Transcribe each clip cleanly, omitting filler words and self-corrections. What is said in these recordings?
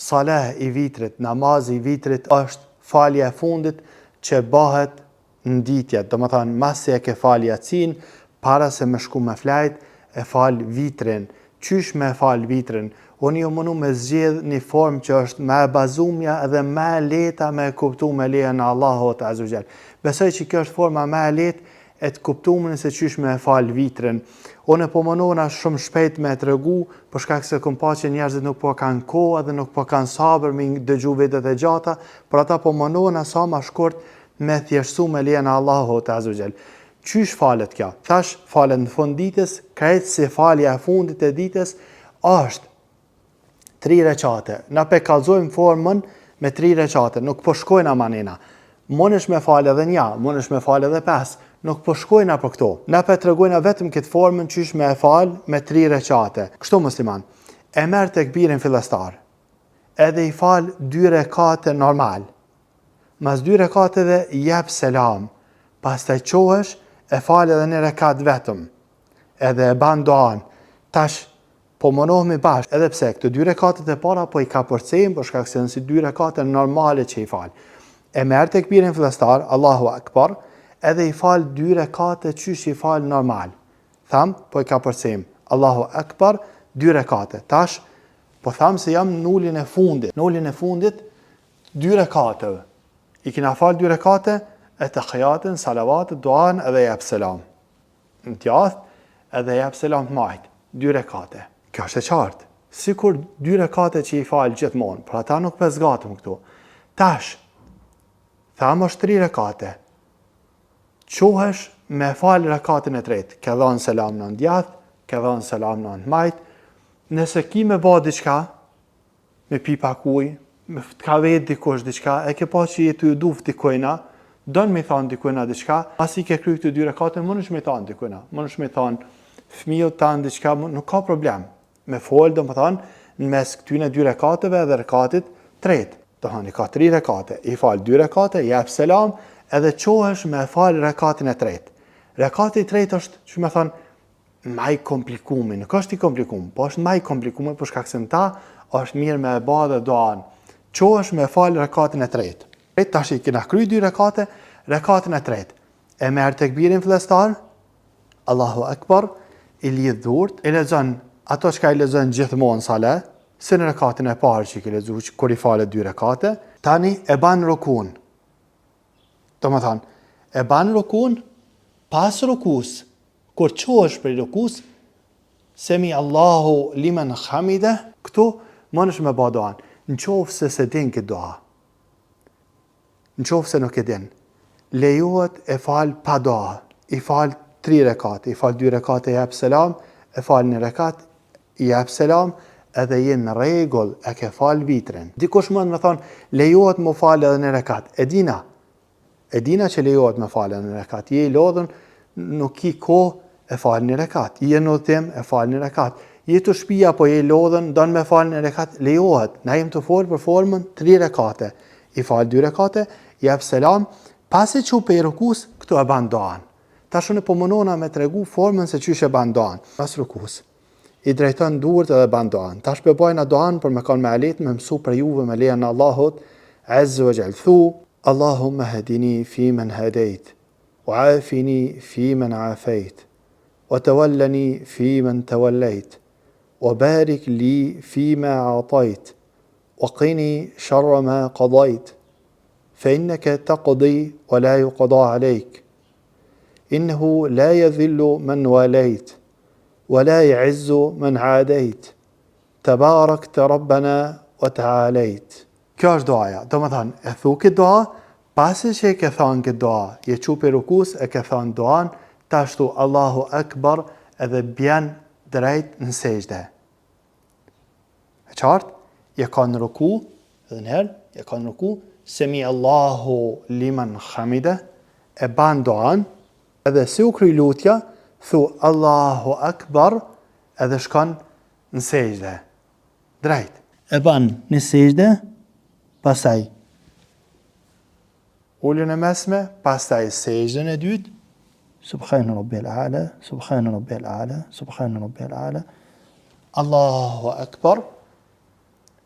Salah i vitrit, namazi i vitrit është falja e fundit që bëhet në ditje, domethënë masi e ke fal jacinë, para se me shku me flajt, e fal vitrin. Qysh me e fal vitrin? Unë jom munu me zgjedh një formë që është ma e bazumja edhe ma e lehta me e kuptu me lejen e Allahut azze ve xhel. Besoj që kjo është forma ma e lehtë e të kuptumin se qysh me e fal vitrin. Unë po munona shumë shpejt me e tregu, për shkak se kom pa që njerëzit nuk po kanë kohë edhe nuk po kanë sabër me dëgju videot e gjata, por ata po munona sa ma shkurt me thjeshtësu me lejen e Allahut azze ve xhel. Qysh falet kjo? Thash, falet në fund ditës, krejt si falja e fundit e ditës është tri reqate. Na pe kallzojmë formën me tri reqate, nuk po shkojna manena. Mundesh me falë edhe nja, mundesh me falë edhe pes, nuk po shkojna për këto. Na pe tregojna vetëm këtë formën qysh me e falë me tri reqate. Kështu musliman, e merr tekbirin fillestar, edhe i fal dy rekate normal, Mas dy rekateve jep selam, pastaj çohesh e fal edhe një rekat vetëm, edhe e ban duan. Tash po munohemi bashkë, edhe pse këto dy rekatet e para po i kapërcejmë për shkak se janë si dy rekate normale që i fal. E merr tekbirin fillestar, Allahu Akbar, edhe i fal dy rekate qysh i fal normal. Tham, po i kapërcejmë. Allahu Akbar, dy rekate. Tash po tham se jam në uljen e fundit. Në uljen e fundit Dy rekateve. I kina fal dy rekate, etehijatin, salavatet, duan edhe jep selam. Në djathtë edhe jep selam të majtë. Dy rekate. Kjo është e qartë. Sikur dy rekate që i fal gjithmonë, por ata nuk pe zgatëm këtu. Tash, thamë është tri rekate. Çohesh me fal rekatin e tretë. Ke dhënë selam në djathtë, ke dhënë selam në të majtë. Nëse ki me ba diçka, me pi pak ujë, me të ka vetë dikush diçka, e ke pa që je tu ju duf dikujna, don me i thanë dikujna diçka, pasi ke kry këto dy rekate, mundesh me i thanë dikujna, mundesh me i thanë fëmijës tand diçka, nuk ka problem. Me fol, domethanë, në mes këtyne dy rekateve edhe rekatit tretë. Domethanë, i ka tri rekate, i fal dy rekate, jep selam, edhe çohesh me fal rekatin e tretë. Rekati i tretë është, që me thanë, ma i komplikumi, nuk është i komplikum, po është ma i komplikumi për shkak se në ta është mirë me e ba dhe duan. Çohesh me fal rekatin e tretë. E tash i kena kry dy rekate, rekatin e tretë. E merr tekbirin fillestar, Allahu Akbar, i lidh durt, i lexon ato çka i lexon gjithmonë sale, si në rekatin e parë që i ke lexu, kur i fale dy rekate, tani e ban rukun. Domethanë, e ban rukun, pas rukus, Kur çohesh prej rukus, Semi Allahu limen hamide, këtu mundesh me ba duan. Në qoftë se s'e din këtë dua, në qoftë se nuk e din, lejohet e fal pa dua, i fal tri rekate, i fal dy rekate jep selam, e fal një rekat, jep selam, edhe je në rregull, e ke fal vitrin. Dikush mund me thonë, lejohet me fal edhe një rekat. E dina, E dina që lejohet me falë një rekat. Je i lodhun, nuk ki kohë, e fal një rekat. Je në udhëtim, e fal një rekat. Je te shpia, po je i lodhun, don me fal një rekat, lejohet. Na jem tu folë për formën tri rekate. I fal dy rekate, jep selam, pasi çu pej rukus, këtu e ban duan. Tash unë po munona me tregu formën se qysh e ban duan. Pas rukus, i drejton duart edhe ban duan. Tash pe bajna duan për me kanë ma lehtë me mësu prej juve me lejen e Allahut, azze ve xhel. Thu, Allahumma hdini fi men hadejt, wa afini fi men afejt, wa tawallani fi men tawallejt, wa barik li fi ma atajt, wa qini sharra ma qadajt, fa innaka taqdi wa la yuqda alejk. Innehu la yadhillu men walejt, wa la yu'izzu men adejt. Tabarakta Rabbana wa ta'alejt. Kjo është duaja. Domethanë, e thu këtë dua, pasi që e ke thanë këtë dua, je çu prej rukus, e ke thanë duan, tash thu Allahu Ekber edhe bjen drejt në sexhde. E qartë? Je kanë ruku, edhe njëherë, je kanë ruku, semi Allahu limen hamide, e ban duan, edhe si u kry lutja, thu Allahu Ekber, edhe shkon në sexhde. Drejt. E ban një sexhde, pastaj uljen e mesme, pastaj sexhden e dytë, Subhane Rabbiyal A'la, Subhane Rabbiyal A'la, Subhane Rabbiyal A'la, Allahu Akbar.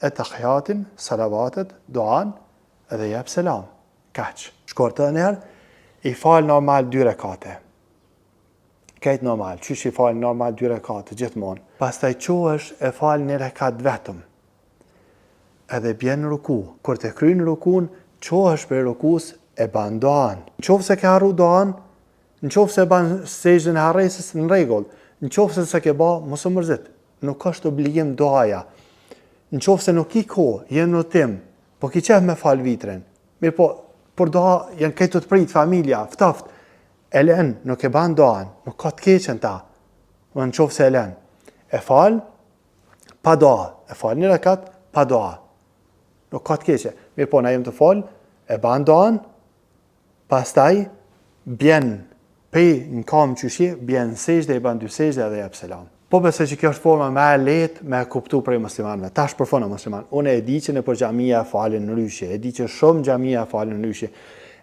Etahijatin, salavatet, duan, edhe jep selam. Kaq. Shkurt edhe njëherë, i fal normal dy rekate. Krejt normal, qysh i fal normal dy rekate, gjithmonë. Pastaj çohesh e fal një rekat vetëm. Edhe bjen në ruku. Kur të kryn rukun, çohesh prej rukus e ban duan. Në qoftë se ke harru duan, në qoftë se ban sexhden e harresës në rregull, në qoftë se s'e ke ba, mos u mërzit. Nuk është obligim duaja. Në qoftë se nuk ki kohë, je në udhëtim, po ki qef me fal vitrin. Mirëpo, për dua janë krejt tu të prit familja, ftoft. E len, nuk e ban duan, nuk ka të keqe n'ta. Në qoftë se e len. E fal, pa dua. E fal një rekat, pa dua. Nuk ka të keqe. Mirëpo, na jem tu fal, e ban duan, pastaj, bjen pej në kamë qysh je, bjen në sexhde, i ban dy sexhde edhe jep selam. Po besoj që kjo është forma më e lehtë me e kuptu prej muslimanëve. Tash për fund musliman, unë e di që nëpër xhamia e falin ndryshe, e di që shumë xhamia e falin ndryshe,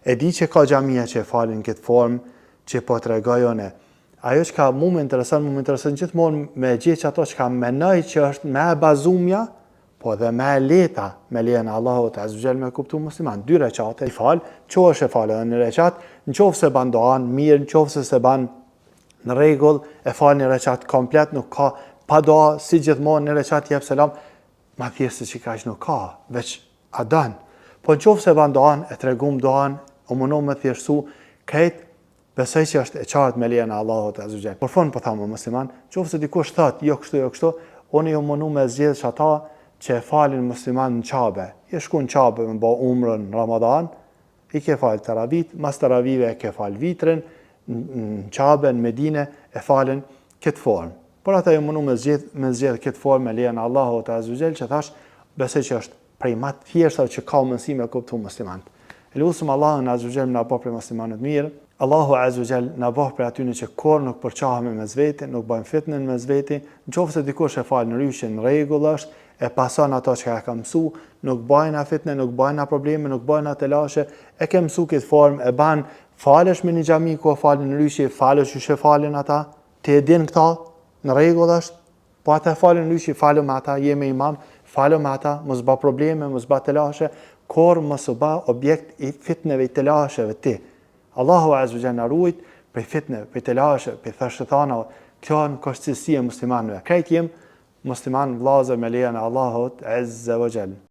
e di që ka xhamia që e falin këtë formë që po tregoj unë. Ajo çka mu më intereson, mu më intereson gjithmonë me gjetë që ato çka menoj që është më e bazumja, po edhe më e lehta me lejen e Allahut azze ve xhel me kuptu musliman. Dy rekate i fal, çohesh e fal edhe një rekat, në qoftë se ban duan mirë, në qoftë se s'e ban në rregull, e fal një rekat komplet, nuk ka pa dua si gjithmonë një rekat jep selam, ma thjesht se qikaq nuk ka, veç a don. Po në qoftë se ban duan, e tregum duan, u munu me thjeshtësu, krejt Besoj që është e qartë me lejen e Allahut azze ve xhel. Për fund po tham o musliman, qoftë se dikush thotë jo kështu jo kështu, unë jam munu me zgjedh që ata që e falin musliman në Qabe. Je shku në Qabe me bë umrën në Ramadan, i ke fal teravit, mas teravive e ke fal vitrin në Qabe, në Medine, e falin këtë formë. Por ata jam munu me zgjedh, me zgjedh këtë formë me lejen e Allahut azze ve xhel që thash, besoj që është prej ma të thjeshtave që ka mundësi me kuptu muslimant. E lusim Allahun azze ve xhel na bëftë prej muslimanëve të mirë. Allahu azze ve xhel na bëftë prej atyne që kurrë nuk përçahemi mes veti, nuk bëjmë fitne mes veti. Në qoftë se dikush e fal ndryshe në rregull është, e pason ato çka e ka mësu, nuk bajna fitne, nuk bajna probleme, nuk bajna telashe, e ke mësu këtë formë, e ban, falesh me një xhami ku e falin ndryshe, falesh qysh e falin ata, ti e din këta, në rregull është, Po ata e falin ndryshe, falu me ata, je me imam, falu me ata, mos ba probleme, mos ba telashe, kurrë mos u ba objekt i fitneve, i telasheve ti. Allahu azze ve xhel na rujt prej fitneve, prej telasheve, prej thashethanave. Kjo nuk është cilësi e muslimanëve. Krejt jem musliman vëllazër me lejen e Allahut azze ve xhel.